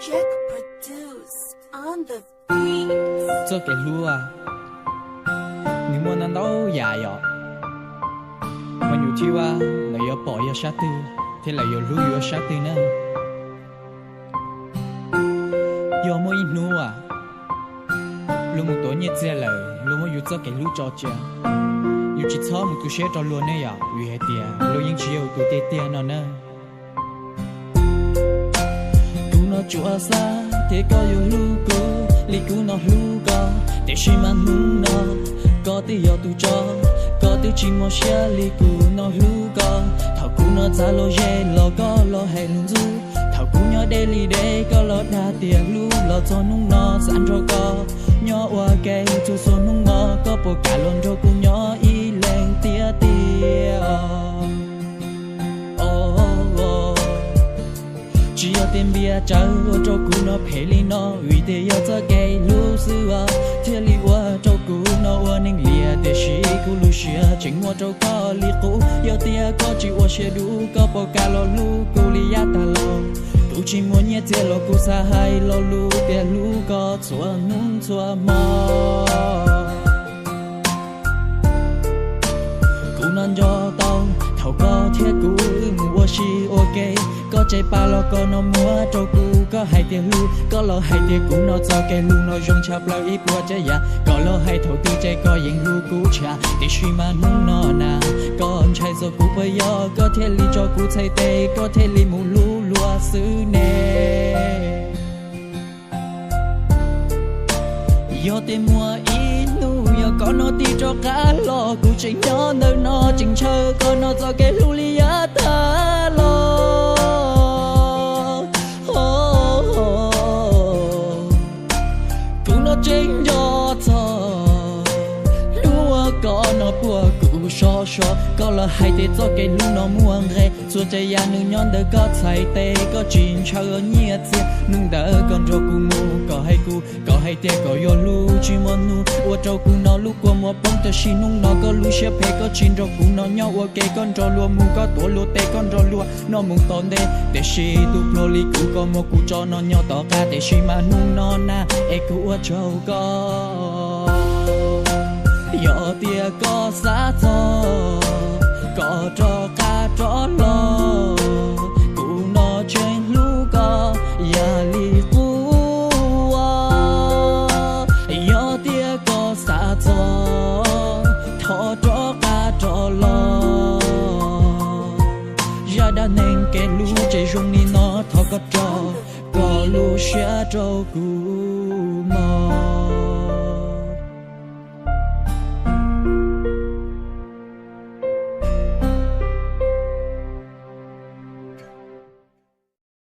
Jack Produce on the beat. Txoj kev hlub, nws muaj ntau ntau yam yom. Mas yus thiaj ua, lawv yuav pom yog sab twg, thiab lawv yuav hlub yus ua sab twg na. Yog muaj ib hnub luag mus tuav nyiaj txiag lawm, luag muab yus txoj kev hlub tso tseg, yus tsis txhob mus tu siab rau luag ne yom, vim hais tias luag yeej tsis yog yus tus tiag tiag no na. Kuv no tsuas xav tias koj yuav hlub kuv li kuv no hlub koj, tiam sis mas hnub no koj twb yog tus tso, koj twb tsis muaj siab li kuv no hlub koj. Thaum kuv no txav los ze los koj los hais lus ntxub, thaum kuv nyob deb li deb koj los dag tias hlub, los txog hnub no xav nrog koj nyob ua ke txhua txhua hnub no, koj puas kam los nrog kuv nyob ib leeg tiag tiag? Tsis yog tias npias tsawv ua rau kuv no phem li no, vim tias yog txoj kev hlub xwb os thiaj li ua rau kuv no ua neeg liam, tiam sis kuv lub siab tseem muaj rau koj li qub. Yog tias koj tsis ua siab dub, koj puas kam los hlub kuv li yav tag los? Kuv tsis muaj nyiaj txiag los kuv xav hais lo lus tias hlub koj txhua hnub txhua hmo. Kuv no nco tau thaum koj thiab kuv wb mus ua si ua ke, koj tseg pa los koj no muab rau kuv, koj hais tias hlub, koj los hais tias kuv no txoj kev hlub no zoo tshaj plaws ib puas tsav yam. Koj los hais thaum twg ces koj yeej hlub kuv tshaj, tiam sis mas hnub no na, koj ntshai txog kuv puas yog, koj thiaj li tso kuv txhais tes, koj thiaj li mus hlub luag xwb ne. Yog tias muaj ib hnub yog koj no tig rov qab los, kuv tseem nyob ntawm no tseem ntshaw koj no txoj kev hlub li yav tag los. Kuv no tseem nco txog hnub uas koj no puag kuv sov sov, koj los hais tias txoj kev hlub no muaj nqe, txhua tsav yam nws nyob ntawm koj txhais tes, koj tsis ntshaw nyiaj txiag. Hnub ntawd koj nrog kuv mus, koj hais kuv, koj hais tias koj yuav hlub tsis muaj hnub, ua rau kuv no lub kua muag poob. Tiam sis hnub no koj lub siab phem, koj tsis nrog kuv no nyob ua ke, koj nrog luag mus, koj tuav luag tes, koj nrog luag no mus tom ntej. Tiam sis tus pluag li kuv, koj muab kuv tso no nyob tom qab, tiam sis mas hnub no na es kuv ua tsaug koj. Yog tias koj xav txog, koj rov qab rov los, kuv no tseem hlub koj yam li qub. Yog tias koj xav txog, thov rov qab rov los. Zaj dab neeg kev hlub ces zoo li no, thov koj rau koj lub siab rau kuv mog.